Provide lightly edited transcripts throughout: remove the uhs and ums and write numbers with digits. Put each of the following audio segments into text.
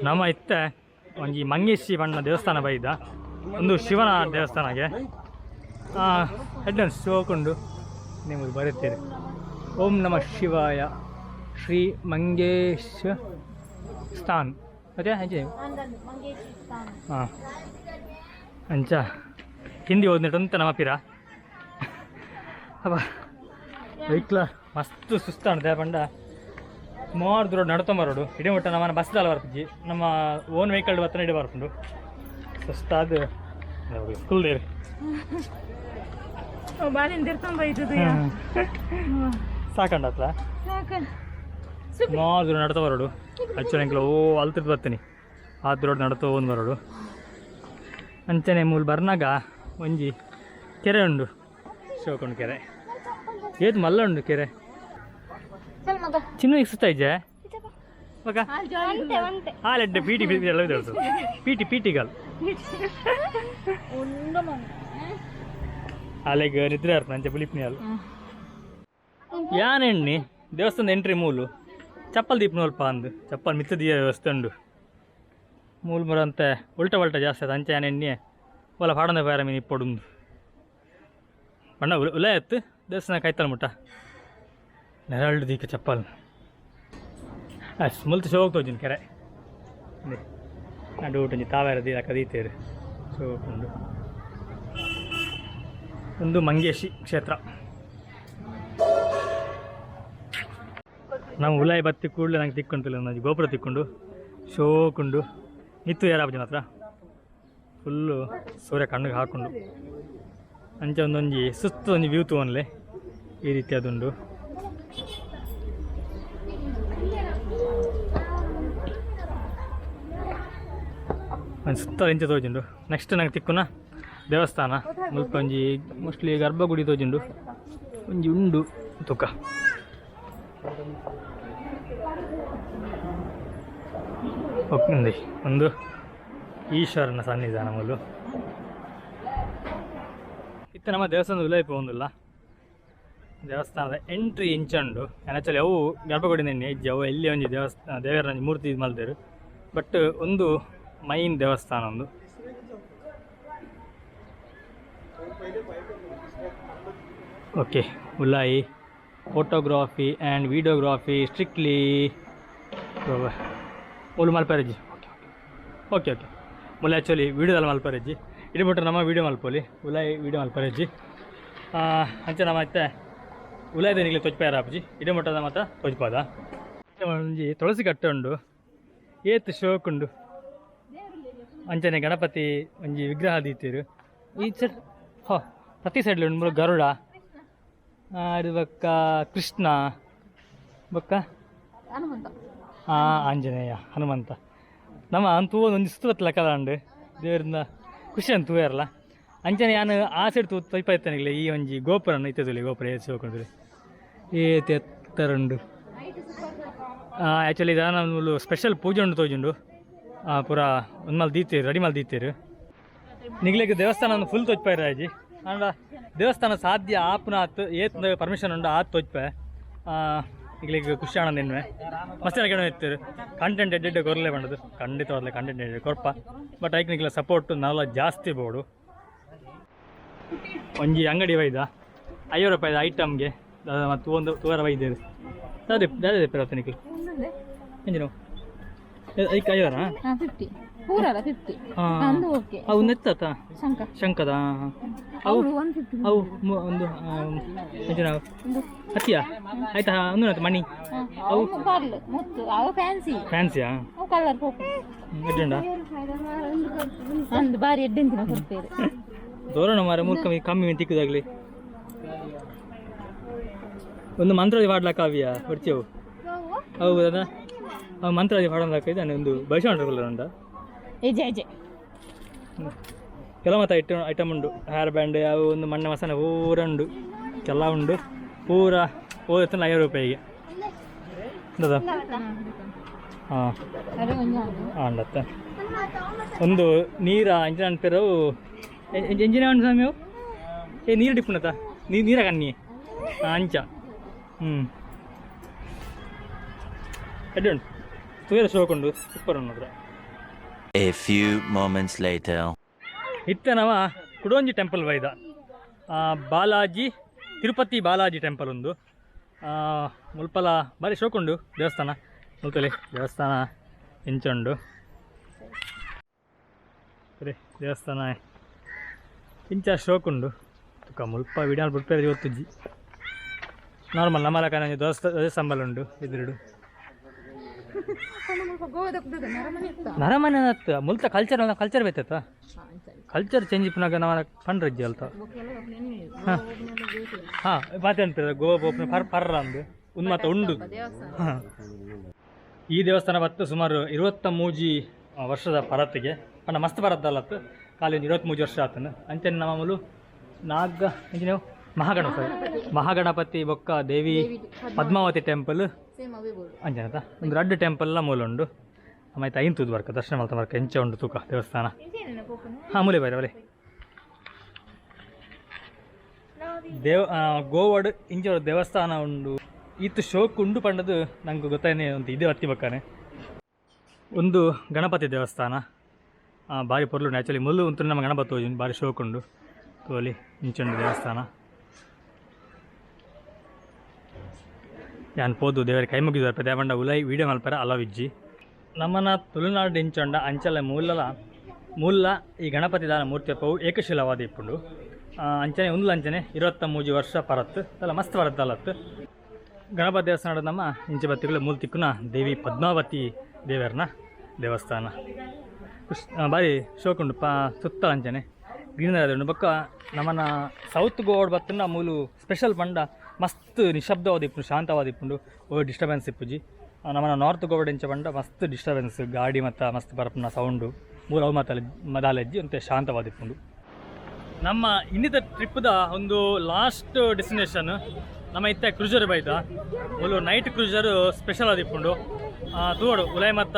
ನಮ್ಮ ಇತ್ತೆ ಒಂಜಿ ಮಂಗೇಶಿ ಬಣ್ಣ ದೇವಸ್ಥಾನ ಬೈದ. ಒಂದು ಶಿವನ ದೇವಸ್ಥಾನಗೆ ಹೆಡ್ ಶೋಕುಂಡು. ನಿಮಗೆ ಬರುತ್ತೀರಿ. ಓಂ ನಮ ಶಿವಾಯ ಶ್ರೀ ಮಂಗೇಶ ಸ್ಥಾನ್ ಅದೇ ಅಂಚೆ. ಹಾಂ, ಅಂಚ ಹಿಂದಿ ಓದ್ನಿಟ್ಟು ನಮ್ಮ ಪಿರ. ಅಬ್ಬ, ಐಕ್ಲ ಮಸ್ತ್ ಸುಸ್ತಾಂಡ್ ಪಂಡ ಸುಮಾರು ದೂರ ನಡ್ಕೊಂಬರೋಡು. ಇಡೀ ಮುಟ್ಟ ನಮ್ಮ ಬಸ್ ದಾಲ ಬರ್ಪುಜಿ, ನಮ್ಮ ಓನ್ ವೆಹಿಕಲ್ ಬತ್ತನ ಇಡೀ ಬರ್ಪುಂಡು. ಸುಸ್ತಾದ ಕುಲ್ದೇರು. ಸಾಕಂಡತ್ಲ. ಸುಮಾರು ದೂರ ನಡ್ತಾ ಬರೋಡು. ಆಕ್ಚುಲಿ ಎಂಕ್ಲ ಓ ಅಲ್ತಿದ್ದು ಬರ್ತೀನಿ, ಆ ದೂರ ನಡ್ತಾ ಒಂದು ಬರೋಡು. ಅಂಚನೆ ಮೂಲು ಬರ್ನಾಗ ಒಂಜಿ ಕೆರೆ ಉಂಡು, ಶಿವಕೊಂಡು ಕೆರೆ. ಏತ್ ಮಲ್ಲ ಉಂಡು ಕೆರೆ. ಚಿನ್ನ ಸುತ್ತ ಇಜ್ಜೆ ಮಗ. ಹಾಲೆಡ್ಡೆ ಪೀಟಿ ಪೀಟಿ ಎಲ್ಲ ಇದೆ. ಪೀಟಿ ಪೀಟಿಗಲ್ ಅಲೆಗ್ ನಿದ್ರೆ ಇರ್ತದೆ ಅಂಚೆ ಬುಲಿಪ್ನಿ ಅಲ್ಲ. ಯಾನ್ ಎಣ್ಣಿ ದೇವಸ್ಥಾನದ ಎಂಟ್ರಿ ಮೂಲು ಚಪ್ಪಲ್ ದೀಪ ಅಲ್ಪ ಅಂದು ಚಪ್ಪಲ್ ಮಿತ್ತ ದೀಯ ವ್ಯವಸ್ಥೆ ಉಂಡು. ಮೂಲು ಮುರಂತೆ ಉಲ್ಟ ಪಲ್ಟ ಜಾಸ್ತಿ ಆಯ್ತು. ಅಂಚೆ ಯಾನ್ ಎಣ್ಣೆ ಒಲ ಪಾಡಂದ ಬೇರೆ ಮೀನು ಇಪ್ಪೊಡುಂದು ಬಣ್ಣ ಉಲ ಎತ್ತು ದೇವಸ್ಥಾನ ಕೈತಲ್ ಮುಟ್ಟ ನೆರಳು ದೀಕ ಚಪ್ಪಲ್. ಮುಲ್ತು ಶೋಕ್ ತೋಜಿನ ಕೆರೆ ನಡು ಒಂಜಿ ತಾವೇರ ದೀಲಕ ದೀತೇರು. ಶೋಕ್ ಉಂಡು. ಒಂದು ಮಂಗೇಶಿ ಕ್ಷೇತ್ರ. ನಾವು ಉಲಾಯಿ ಬತ್ತಿ ಕೂಡಲೇ ನಂಗೆ ತಿಕ್ಕೊಂತಿಲ್ಲ. ಒಂಜಿ ಗೋಪುರ ತಿಕ್ಕೊಂಡು ಶೋಕುಂಡು. ನಿತ್ತು ಯಾರಾಪುಜಿ ಮಾತ್ರ ಫುಲ್ಲು ಸೂರ್ಯ ಕಣ್ಣಿಗೆ ಹಾಕೊಂಡು. ಅಂಚೆ ಒಂದೊಂಜಿ ಸುತ್ತ ಒಂಜಿ ವ್ಯೂ ತೂವನ್ಲೆ ಈ ರೀತಿ ಅದುಂಡು. ಒಂದು ಸುತ್ತ ಇಂಚ ತೋಜುಂಡು. ನೆಕ್ಸ್ಟ್ ನಂಗೆ ತಿಕ್ಕುನ ದೇವಸ್ಥಾನ ಮುಲ್ಪ ಒಂಜಿ ಮೋಸ್ಟ್ಲಿ ಗರ್ಭಗುಡಿ ತೋಜುಂಡು, ಒಂಜಿ ಉಂಡು ತುಕ. ಓಕೆ, ಒಂದು ಈಶ್ವರನ ಸನ್ನಿಧಾನ ಮೂಲು. ಇತ್ತೆ ನಮ್ಮ ದೇವಸ್ಥಾನದ ಉಲೈಪ ಒಂದುಲ್ಲ. ದೇವಸ್ಥಾನದ ಎಂಟ್ರಿ ಇಂಚ ಉಂಡು. ಆ್ಯಕ್ಚುಲಿ ಅವು ಗರ್ಭಗುಡಿ ನೆನ್ನೆ ಇಜ್ಜಿ, ಅವು ಎಲ್ಲಿ ಒಂಜಿ ದೇವಸ್ಥಾನ ದೇವರ ಒಂಜಿ ಮೂರ್ತಿ ಇದು ಮಲ್ದೇರು. ಬಟ್ ಒಂದು ಮೈನ್ ದೇವಸ್ಥಾನ ಒಂದು. ಓಕೆ, ಉಲಾಯಿ ಫೋಟೋಗ್ರಾಫಿ ಆ್ಯಂಡ್ ವಿಡಿಯೋಗ್ರಾಫಿ ಸ್ಟ್ರಿಕ್ಟ್ಲಿ ಮೂಲು ಮಲ್ಪರೆಜ್ಜಿ. ಓಕೆ ಓಕೆ ಓಕೆ ಓಕೆ ಮುಲ್ಲ ಆ್ಯಕ್ಚುಲಿ ವೀಡಿಯೋದಲ್ಲಿ ಮಲ್ಪರೆಜ್ಜಿ. ಇಡೀ ನಮ್ಮ ವೀಡಿಯೋ ಮಲ್ಪೊಲಿ, ಉಲಾಯಿ ವೀಡಿಯೋ ಮಲ್ಪರೆಜ್ಜಿ. ಅಂಚೆ ನಮ್ಮ ಇತ್ತೆ ಉಲಾಯ್ದ ನಿಗ್ಲೆ ತೊಜ್ಪಾರ ಆಪುಜಿ, ಇಡೀ ಮಟ್ಟದ ಮಾತ್ರ ತೊಜ್ಪಾದ. ಒಂಜಿ ತುಳಸಿ ಕಟ್ಟೆ ಉಂಡು, ಏತ್ ಶೋಕ್ ಉಂಡು. ಅಂಚನೆ ಗಣಪತಿ ಒಂಜಿ ವಿಗ್ರಹ ದೀತೀರು ಈ ಸೈಡ್. ಹೋ, ಪ್ರತಿ ಸೈಡ್ ಉಂಡು. ಗರುಡ ಇದು ಬೊಕ್ಕ ಕೃಷ್ಣ ಬೊಕ್ಕ ಆಂಜನೇಯ ಹನುಮಂತ. ನಮ್ಮ ಅಂತೂ ಒಂಜಿ ಸುತ್ತು ಬತ್ತಲ ಉಂಡು. ದೇವರಿಂದ ಖುಷಿ ಅಂತ ತೂಯರಲ್ಲ. ಅಂಚನೆ ಯಾನ್ ಆ ಸೈಡ್ ತೂ ತೊಯ್ಪ ಇತ್ತನಿಗ್ಲೆ ಈ ಒಂಜಿ ಗೋಪುರ ಇತ್ತದಲ್ಲಿ ಗೋಪುರ ಏತ್ ಶೋಕುಂಡು, ಏತ್ ಎತ್ತರ ಉಂಡು. ಆ್ಯಕ್ಚುಲಿ ದಾನ ಮೂಲು ಸ್ಪೆಷಲ್ ಪೂಜೆ ಉಂಡು ತೋಜುಂಡು. ಪೂರ ಒಂದು ಮಲ್ ದೀತೀರು, ರೆಡಿ ಮಲ್ ದೀತೀರು. ನಿಗ್ಲೆಗ್ ದೇವಸ್ಥಾನ ಫುಲ್ ತೊಜ್ಪಾಯಿರ ಅಜ್ಜಿ. ಆಂಡ ದೇವಸ್ಥಾನ ಸಾಧ್ಯ ಆಪುನ ಆತ್ ಏತ್ ಪರ್ಮಿಷನ್ ಉಂಡು ಆತ್ ತೊಜ್ಪೆ. ನಿಗ್ಲೆಗ್ ಖುಷಿ ಆನಂದ ಎನ್ನುವೆ. ಮಸ್ತ್ ಜನ ಕೇಳೋ ಇತ್ತೀರು, ಕಂಟೆಂಟ್ ಎಡ್ಡೆಡ್ಡೆ ಕೊರ್ಲೆ ಪಂಡದು. ಖಂಡಿತವಾಗ್ಲೆ ಕಂಟೆಂಟ್ ಎಡ್ಡೆ ಕೊರ್ಪ, ಬಟ್ ಐಕ್ ನಿಗ್ಲ ಸಪೋರ್ಟ್ ನಾವೆಲ್ಲ ಜಾಸ್ತಿ ಬೋಡು. ಒಂಜಿ ಅಂಗಡಿ ಬೈದ 50 ರೂಪಾಯಿದ ಐಟಮ್ಗೆ ಮತ್ತು ಒಂದು ತೂವರ ಬೈದೇರು. ದಾದೆ ದಾದೆ ಪಿರತ್ತ ನಿಕ್ಲು ಎಂಜಿನ ಐಕ್ ಐವರಾ? 50 ಪೂರಲ್ಲ 50. ಅಂದು ಓಕೆ. ಅವು ನೆತ್ತತ. ಶಂಕ. ಶಂಕದ ಅವು. ಅವು 150. ಅವು ಒಂದು ಎಂಚಿನ ಹತ್ತಿಯಾ ಆಯ್ತಾ? ಒಂದು ಮಣಿ. ಅವು ಪರ್ಲ್ ಮುತ್ತು, ಅವು ಫ್ಯಾನ್ಸಿ. ಫ್ಯಾನ್ಸಿಯಾ? ಅವು ಕಲರ್ ಪೋಪು. ಎಡ್ಡುಂಡ. ಅಂದು ಬಾರಿ ಎಡ್ಡೆಂತಿನ ಕೊಡ್ತೇವೆ. ದೋರಣ ಮಾರ ಮೂರು ಕಮ್ಮಿ ಕಮ್ಮಿ ತಿಕ್ಕುದಾಗ್ಲಿ. ಒಂದು ಮಂತ್ರಾದಿ ಪಾಡ್ಲಕ್ಕ ಅವಿಯ ಹೊಡ್ಚೆವು. ಹೌದಾ? ಅವು ಮಂತ್ರಾದಿ ಪಾಡೋಣ ಇದ್ದಾನೆ. ಒಂದು ಬೈಶಾಂಡ್ರ ಉಂಡ. ಎಜೆ ಎಜೆ. ಕೆಲವು ಮತ್ತೆ ಐಟಮ್ ಐಟಮ್ ಉಂಡು. ಹೇರ್ ಬ್ಯಾಂಡ್ ಅವು ಒಂದು ಮಣ್ಣೆ ಮಸಾಲೆ ಪೂರ ಉಂಡು, ಎಲ್ಲ ಉಂಡು. ಪೂರ ಓ 50 ರೂಪಾಯಿಗೆ. ಎಂತದ? ಹಾಂ ಹಾಂ ಉಂಡತ್ತೆ. ಒಂದು ನೀರ ಅಂಚಿನ ಅನ್ಪೇರು ಎಂಜಿನ ಉಂಡು ಸ್ವಾಮಿ ಅವು. ಏ ನೀರು ಡಿಪ್ಪುನತ ನೀರು ನೀರ ಕಣ್ಣಿ ಅಂಚ. ಹ್ಞೂ ಎಡ್ಡೆ ಉಂಟು. ತೂಯರೆ ಶೋಕುಂಡು ಸೂಪರ್ ಉಂಡು. A few moments later. ಇತ್ತೆ ನವ ಕುಡೊಂಜಿ ಟೆಂಪಲ್ ಬೈದ ಬಾಲಾಜಿ ತಿರುಪತಿ ಬಾಲಾಜಿ ಟೆಂಪಲ್ ಉಂದು. ಮುಲ್ಪಲ ಬಾರಿ ಶೋಕುಂಡು ದೇವಸ್ಥಾನ. ಮುಲ್ತಲೆ ದೇವಸ್ಥಾನ ಇಂಚ ಉಂಡು. ಸರಿ ದೇವಸ್ಥಾನ ಇಂಚ ಶೋಕುಂಡು. ತುಕ ಮುಲ್ಪ ವಿಡಿಯೋ ಬುಡ್ಪೇರೆ ಗೊತ್ತುಜ್ಜಿ. ನಾರ್ಮಲ್ ನಮ್ಮಲ ಕಾನ ಧ್ವಜಸ್ತಂಭಲ ಉಂಡು ಎದುರುಡು. ನರಮನೆ ಅತ್ತ ಮುಲ್ತ ಕಲ್ಚರ್ ಕಲ್ಚರ್ ಬೇತತ್ತ ಕಲ್ಚರ್ ಚೇಂಜ್ ಇಪ್ಪುನಾಗ ನಮ್ಮ ಪಂಡ್ರಜ್ಜಿ ಅಲ್ತ. ಹಾಂ ಹಾಂ ಮಾತೆ ಅನ್ಪಿರ ಗೋವಾ ಪೋಪುನ ಪರ್ ಪರ್ರ ಅಂದು ಉಂದು ಮಾತ ಉಂಡು. ಹಾಂ ಈ ದೇವಸ್ಥಾನ ಬತ್ತು ಸುಮಾರು 23 ವರ್ಷದ ಪರತ್ತಿಗೆ ಪಂಡ ಮಸ್ತ್ ಪರತ್ತಲ್ಲತ್ತು ಖಾಲಿ ಒಂದು 23 ವರ್ಷ ಆತನ. ಅಂಚನೆ ನಮ್ಮ ಮೂಲು ನಾಗ ಅಂಚನೆ ಮಹಾಗಣಪತಿ ಮಹಾಗಣಪತಿ ಬೊಕ್ಕ ದೇವಿ ಪದ್ಮಾವತಿ ಟೆಂಪಲ್ ಅಂಚನತ ಒಂದು ರಡ್ಡು ಟೆಂಪಲ್ನ ಮೂಲ ಉಂಡು. ಆಮೇಲೆ ಐನ್ ತೂದು ಬರ್ಕ ದರ್ಶನ ಮಲ್ತ ಬರ್ಕ ಎಂಚ ಉಂಡು ತೂಕ ದೇವಸ್ಥಾನ. ಹಾಂ ಮೂಲೆ ಬೈರ ಬಲೆ ದೇವ ಗೋವಾಡ್ ಇಂಚ ದೇವಸ್ಥಾನ ಉಂಡು. ಈತ್ ಶೋಕ್ ಉಂಡು ಪಂಡದು ನಂಗೆ ಗೊತ್ತಾಯ್ನೆ ಅಂತ ಇದೇ ಅತ್ತಿ ಬಕ್ಕಾನೆ. ಒಂದು ಗಣಪತಿ ದೇವಸ್ಥಾನ ಬಾರಿ ಪೊರ್ಲು. ಆ್ಯಕ್ಚುಲಿ ಮುಲ್ಲು ಉಂಟು ನಮ್ಮ ಗಣಪತಿ ತೋಜುಂಡು ಬಾರಿ ಶೋಕ್ ಉಂಡು. ತೋಲಿ ಇಂಚುಂಡು ದೇವಸ್ಥಾನ. ಯಾನ್ ಪೋದು ದೇವರ ಕೈ ಮುಗಿದು ದೇವಂಡ ಉಲೈ ವೀಡಿಯೋ ಮಲ್ಪರ ಅಲವಿಜ್ಜಿ. ನಮ್ಮನ ತುಳುನಾಡು ಇಂಚೊಂಡ ಅಂಚಲ ಮೂಲಲ ಮೂಲ ಈ ಗಣಪತಿ ದಾನ ಮೂರ್ತಿ ಅಪ್ಪವು ಏಕಶಿಲವಾದ ಇಪ್ಪುಂಡು. ಅಂಚನೆ ಉಂದ್ಲ ಅಂಚನೆ 23 ವರ್ಷ ಪರತ್ತು ಅಲ್ಲ ಮಸ್ತ್ ಪರತ್ತಲ್ಲತ್ತು ಗಣಪತಿ ದೇವಸ್ಥಾನ. ನಮ್ಮ ಇಂಚೆ ಬತ್ತಿಗಳು ಮೂಲ ತಿಕ್ಕುನ ದೇವಿ ಪದ್ಮಾವತಿ ದೇವರನ ದೇವಸ್ಥಾನ. ಬಾರಿ ಶೋಕುಂಡು ಪಾ ಸುತ್ತ ಅಂಚನೆ ಗ್ರೀನರಿ ಉಂಡು. ಬೊಕ್ಕ ನಮ್ಮನ ಸೌತ್ ಗೋವಾಡ್ ಬತ್ತುಂಡ ಮೂಲು ಸ್ಪೆಷಲ್ ಪಂಡ ಮಸ್ತ್ ನಿಶಬ್ದವಾದ ಇಪ್ಪುಂಡು, ಶಾಂತವಾದ ಇಪ್ಪುಂಡು, ಓ ಡಿಸ್ಟರ್ಬೆನ್ಸ್ ಇಪ್ಪುಜಿ. ನಮ್ಮನ ನಾರ್ತ್ ಗೋವಾಡ್ ಇಂಚ ಪಂಡ ಮಸ್ತ್ ಡಿಸ್ಟರ್ಬೆನ್ಸ್, ಗಾಡಿ ಮತ್ತು ಮಸ್ತ್ ಬರಪುನ ಸೌಂಡು ಮೂಲ ಅವು ಮಾತಲ್ಲ ಮದಾಲೆಜ್ಜಿ ಅಂತೆ ಶಾಂತವಾದ ಇಪ್ಪುಂಡು. ನಮ್ಮ ಇನ್ನಿತ ಟ್ರಿಪ್ದ ಒಂದು ಲಾಸ್ಟ್ ಡೆಸ್ಟಿನೇಷನ್ ನಮ್ಮ ಇತ್ತೆ ಕ್ರೂಜರ್ ಬೈದ. ಮೂಲು ನೈಟ್ ಕ್ರೂಜರ್ ಸ್ಪೆಷಲ್ ಆದಿಪ್ಪುಂಡು. ತೂವಡು ಉಲೈ ಮತ್ತ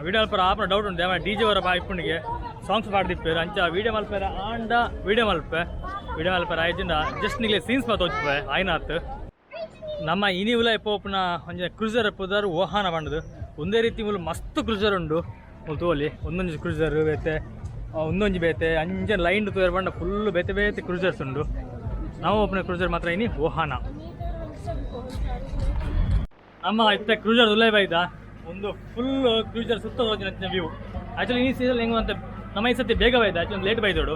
ವೀಡಿಯೋ ಮಲ್ಪರ ಆಪನ ಡೌಟ್ ಉಂಡು. ಡಿ ಜೆ ಅವರ ಇಪ್ಪುಂಡಿಗೆ ಸಾಂಗ್ಸ್ ಪಾಡ್ದಿಪ್ಪೇರು ಅಂಚ ವೀಡಿಯೋ ಮಲ್ಪೆರ ಆಂಡ ವೀಡಿಯೋ ಮಲ್ಪೆ ವೀಡಿಯೋ ಮಲ್ಪೆರ ಆಯ್ತಿಂಡ ಜಸ್ಟ್ ನಿಗ್ಲೆ ಸೀನ್ಸ್ ಮಾತ ತೋಜ್ಪೆ ಆಯ್ನಾತ್. ನಮ್ಮ ಇನಿ ಉಲೈ ಪೋಪುನ ಒಂಜಿ ಕ್ರೂಸರ್ ಪುದರ್ ಓಹಾನ ಪಂಡದು. ಒಂದೇ ರೀತಿ ಮೂಲು ಮಸ್ತ್ ಕ್ರೂಸರ್ ಉಂಡು. ಮೂಲು ತೂವೊಲಿ ಒಂದೊಂಜಿ ಕ್ರೂಸರ್ ಬೇತೆ ಒಂದೊಂಜಿ ಬೇತೆ ಅಂಚ ಲೈನ್ ತೂಯರ್ ಪಂಡ ಫುಲ್ ಬೇತೆ ಬೇತೆ ಕ್ರೂಸರ್ಸ್ ಉಂಡು. ನಾವು ಒಪ್ಪುನ ಕ್ರೂಸರ್ ಮಾತ್ರ ಇನಿ ಓಹಾನ. ನಮ್ಮ ಇತ್ತೆ ಕ್ರೂಸರ್ ಉಲೈ ಬೈದ ಒಂದು ಫುಲ್ ಕ್ರೂಸರ್ ಸುತ್ತ ತೋಜಿನ ವ್ಯೂ. ಆ್ಯಕ್ಚುಲಿ ಈ ಸೀಸನ್ ಹೆಂಗು ಅಂತ ನಮ್ಮ ಈ ಸತಿ ಬೇಗ ಬೈದ ಆ್ಯಕ್ಚುಲಿ ಲೇಟ್ ಬೈದೋಡು.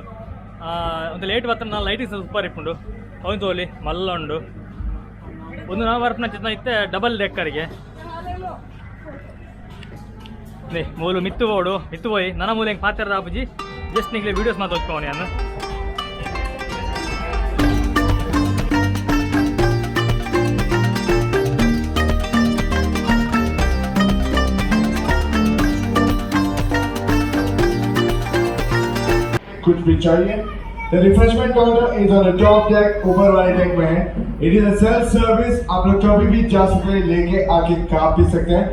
ಒಂದು ಲೇಟ್ ಬತ್ತ ನಾನು ಲೈಟಿಂಗ್ಸ್ ಸೂಪರ್ ಇಪ್ಪುಂಡು. ಅವನು ತೋಲಿ ಮಲ್ಲ ಉಂಡು. ಒಂದು ನಾವು ಬರ್ಪುನ ಚಿತ್ರ ಇತ್ತೆ ಡಬಲ್ ಡೆಕ್ಕರಿಗೆ ಮೂಲು ಮಿತ್ತು ಬೋಡು ಮಿತ್ತು ಪೋಯಿ ನನ್ನ ಮೂಲೆ ಹೆಂಗೆ ಪಾತ್ರ ಆಪುಜಿ ಜಸ್ಟ್ ನಿಗ್ಲೆ ವೀಡಿಯೋಸ್ ಮಾತ್ರ ತೋಜ್ಪವನಿ ಅನ್ನ. कुछ भी चाहिए। The refreshment counter is on the top deck, ऊपर वाले डेक में है। It is a self service, आप लोग कभी भी जा सकते हैं, लेके आके खा पी सकते हैं।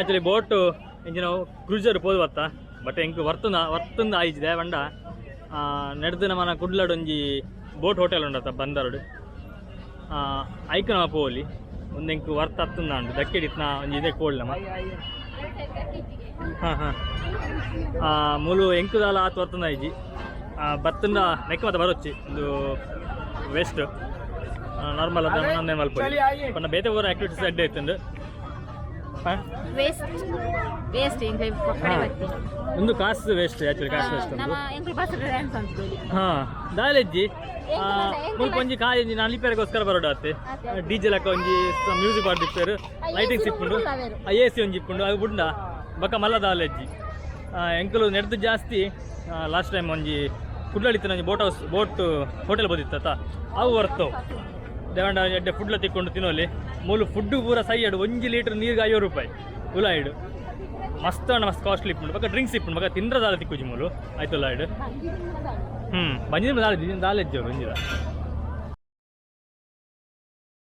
ಆ್ಯಕ್ಚುಲಿ ಬೋಟ್ ಇಂಚಿನ ಕ್ರೂಸರ್ ಪೋದು ಬತ್ತ, ಬಟ್ ಎಂಕ್ ವರ್ತುನ ವರ್ತುಂದು ಆಯಿಜಿದೆ. ಪಂಡ ನೆಡ್ದು ನಮನ ಕುಡ್ಲಡ್ ಒಂಜಿ ಬೋಟ್ ಹೋಟೆಲ್ ಉಂಡತ್ತ ಬಂದರುಡು, ಐಕ್ ನಮ ಪೋಲಿ. ಒಂದು ಎಂಕ್ ವರ್ತ್ ಅತ್ತುಂದಾಂಡು ದಕ್ಕೆಡಿತ್ನ ಒಂಜಿ ಇದಕ್ಕೆ ಪೋಲಿ ನಮ. ಹಾಂ ಹಾಂ ಮೂಲು ಎಂಕುದಾಲ ಆತ್ ವರ್ತುಂದ ಇಜ್ಜಿ. ಬತ್ತುಂಡ ನೆಕ್ ಮಾತ ಬರೊಚ್ಚಿ. ಒಂದು ವೇಸ್ಟ್ ನಾರ್ಮಲ್ ಅದ ನಂದೇ ಮಲ್ಪೊಲಿ. ಪಂಡ ಬೇತೆ ಪೂರ ಆಕ್ಟಿವಿಟೀಸ್ ಅಡ್ಡೆ ಇತ್ತುಂಡು. ವೇಸ್ಟ್ ವೇಸ್ಟ್ ಎಂಕ್ಲೆ ಪಕ್ಕಡೆ ಬತ್ತಿ. ಒಂದು ಕಾಸು ವೇಸ್ಟ್, ಆಕ್ಚುಲಿ ಕಾಸು ವೇಸ್ಟ್ ನಮ್ಮ ಒಂದು. ಎಂಕ್ಲು ಬಸ್ ಡ್ಯಾನ್ಸ್ ಅಂತೇಳಿ. ಹಾ, ದಾಲೆಜ್ಜಿ. ಮುಲ್ಪ ಒಂಜಿ ಕಾಯಿ ಒಂಜಿ ನಲಿಪೆರೆಗೋಸ್ಕರ ಬರೋಡು ಅತ್ತೆ. ಡಿಜೆ ಲೆಕ್ಕ ಒಂಜಿ ಮ್ಯೂಸಿಕ್ ಪಾಡ್ದಿಪ್ಪೆರ್, ಲೈಟಿಂಗ್ಸ್ ಇಪ್ಪುಂಡು, ಎ ಸಿ ಒಂಜಿ ಇಪ್ಪುಂಡು. ಅದು ಬುಡ್ಡ ಬೊಕ್ಕ ಮಲ್ಲ ದಾಲೆಜ್ಜಿ. ಎಂಕುಲು ನೆಡ್ದು ಜಾಸ್ತಿ ಲಾಸ್ಟ್ ಟೈಮ್ ಒಂಜಿ ಕುಡ್ಲಡಿತ್ತಿನ ಒಂಜಿ ಬೋಟ್ ಹೌಸ್, ಬೋಟ್ ಹೋಟೆಲ್ ಬೋದಿತ್ತ, ಅವು ವರ್ತವು. ದೇವಂಡ ಎಡ್ಡೆ ಫುಡ್ಲ ತಿಕ್ಕೊಂಡು ತಿನ್ನೋಲಿ. ಮೂಲು ಫುಡ್ ಪೂರ ಸೈ ಅಡು. 1 ಲೀಟರ್ ನೀರಿಗೆ 50 ರೂಪಾಯಿ ಉಲಾಯಿಡು. ಮಸ್ತ್ ಅಂಡ ಮಸ್ತ್ ಕಾಸ್ಟ್ಲಿ ಇಪ್ಪುಂಡು. ಬೊಕ್ಕ ಡ್ರಿಂಕ್ಸ್ ಇಪ್ಪುಂಡು. ಬೊಕ್ಕ ತಿಂದ್ರ ದಾಲ ತಿಕ್ಕುಜಿ ಮೂಲು. ಆಯ್ತು, ಉಲಾಯಿಡು. ಬಂಜಿನ ದಾಲ ದಾಲೆಜ್ಜಿ ಅವರು ಒಂಜಿದ.